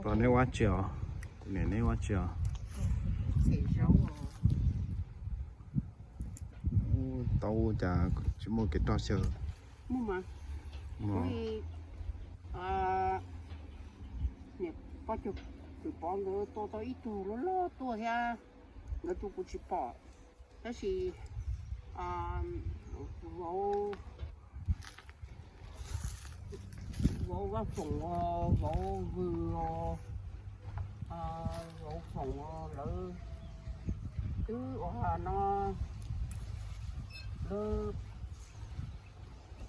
Pog neb ua tsi os? Kuv niam neb ua tsi os? Tau cas tsis muaj kev roj xyaw? Niam pog Cog Kwm Pov nkawd tua tau ib tug loj loj tuaj thiab, nkawd tus kuv tsis pom, tab sis vauv, vauv Vaj Foom, vauv Vwm, vauv Foom lawv twb ua no, lawv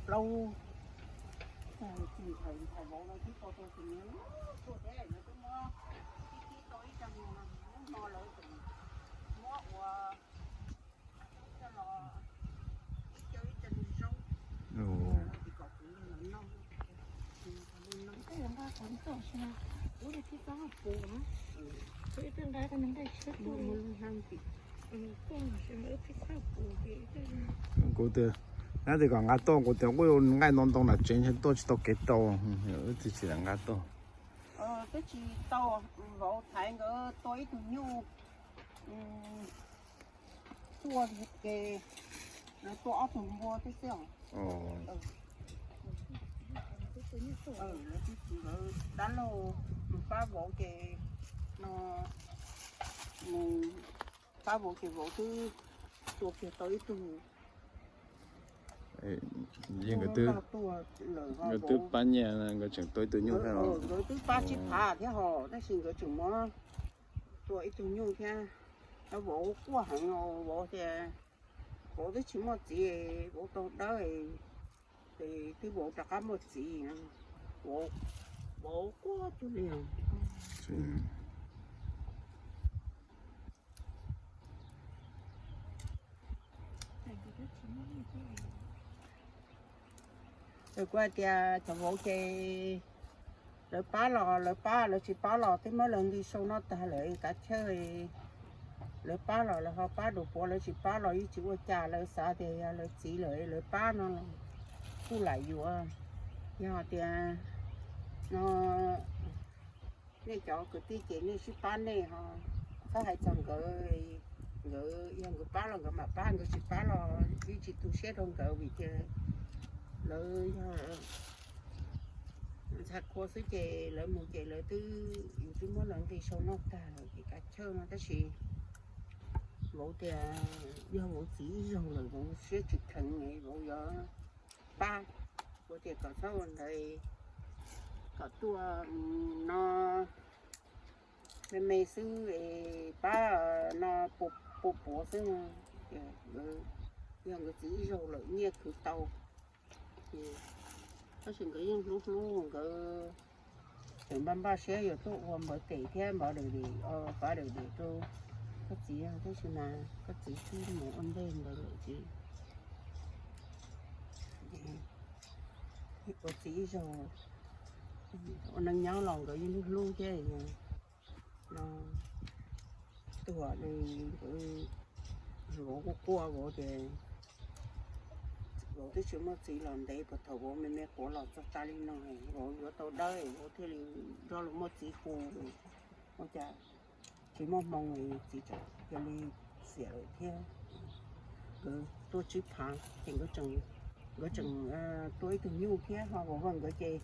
plaub, vauv no twb tau tau tus niam tuaj thiab, lawv twb muab ib tib tau ib co niag no, hnub no lawv tseem muab ua coj los ib co ib co niag zaub, kom kuv noj. Kuv tias, nab tias kom nqa tuaj, kuv tias nqaij ntoo ntoo nram tsev ntshe tuaj tsis tau kev rau, wb tsis tsis nqa tuaj. Twb tsis tau, vauv Thaiv nkawd tua ib tug nyuj tuaj ces lawv tua ob tug npua thiab xwb os. Lawv txiv nkawd dab laug mus pab vauv ces no, mus pab vauv ces vauv twb tua kiag tau ib tug. Nkawd twb pab nyiaj, nkawd tseem tua ib tug nyuj thiab os. Nkawd twb pab tsib phav thiab hos, tab sis nkawd tseem muab tua ib tug nyuj thiab. Vauv quaj heev, vauv tias vauv twb tsis muaj txiv, vauv tau dawb, ces twb vauv rov qab muaj txiv, vauv quaj cuag li. Kuv hais tias cov vauv ces lawv pab los lawv pab, lawv tsis pab los twb muab lawv nti sau noj tag lawm, kav chawj. Lawv pab los lawv ho pab dua puav, lawv tsis pab los yeej tsis ua cas, lawv xav tias yog lawv txiv lawm lawv pab no los kuj lam yuav. Yog tias no nej cov kwv tij ces nej sib pab nej ho, txhob hais txog nkawd. Nkawd yog nkawd pab los nkawd mam pab, nkawd tsis pab los yeej tsis tu siab rau nkawd vim tias lawv yog ntxhais qhua xwb ces lawv mus ces lawv twb, yus twb muab lawv nqi sau noj tag lawm ces kav chawj no, tab sis vauv tias yog vauv txiv ib zaug lawm vauv siab tsis kheev, vauv yuav pab. Kuv tias kom txhob ua ntawd, kom tuaj no me me xwb es pab no pua puav xwb no. Yog nkawd txiv ib zaug lawm nyiaj khwv tau, tab sis nkawd yeej hlub hlub nkawd, tseem npaj npaj siab yuav tuaj ua npawv tes thiab npawv daim des, pab daim des rau koj txiv, tab sis mas koj txiv twb mus ua ntej ntawd lawm ces ua txiv ib zaug, ua neej nyob los nkawd yeej hlub hlub thiab no. Tuag li, vauv quaj quaj vauv ces vauv twb tsis muaj txiv los ntev, puag thaum vauv me me quav los txog tas li no vauv yuav tau dawb vauv thiaj li nrog luag muaj txiv hu. Ua cas tsis muaj hmoo li, txiv cia li xiam lawm thiab. Nkawd tuaj tsib phav ces nkawd tseem, nkawd tseem tuaj ib tug nyuj thiab ho vauv vawg nkawd ces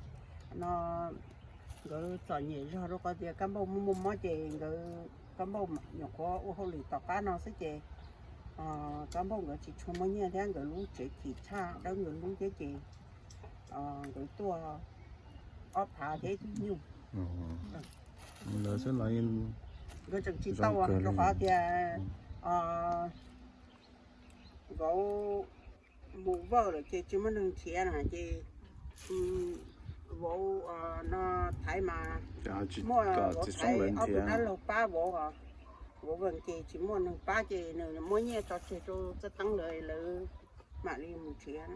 no nkawd txom nyem zog rau qhov tias Kab Npauj muaj muaj mob ces nkawd, Kab Npauj nyuam qhuav ua hauj lwm tom qab no xwb ces Kab Npauj nkawd tsis tshua muaj nyiaj thiab nkawd lub tsev chim tshaj dawb nkawd lub thiab ces nkawd tuaj ob phav thiab ib tug nyuj. Nkawd tseem tsis tau rau qhov tias vauv mus vawj lawm ces tsis muaj neeg nrhiav na ces vauv no Thaiv mas muaj vauv Thaiv ob tug dab laug pab vauv os. Vauv vawg ces tsis muaj neeg pab ces nws muab nyiaj tso tseg rau Txawj Teeb lawv, lawv mam li mus nrhiav.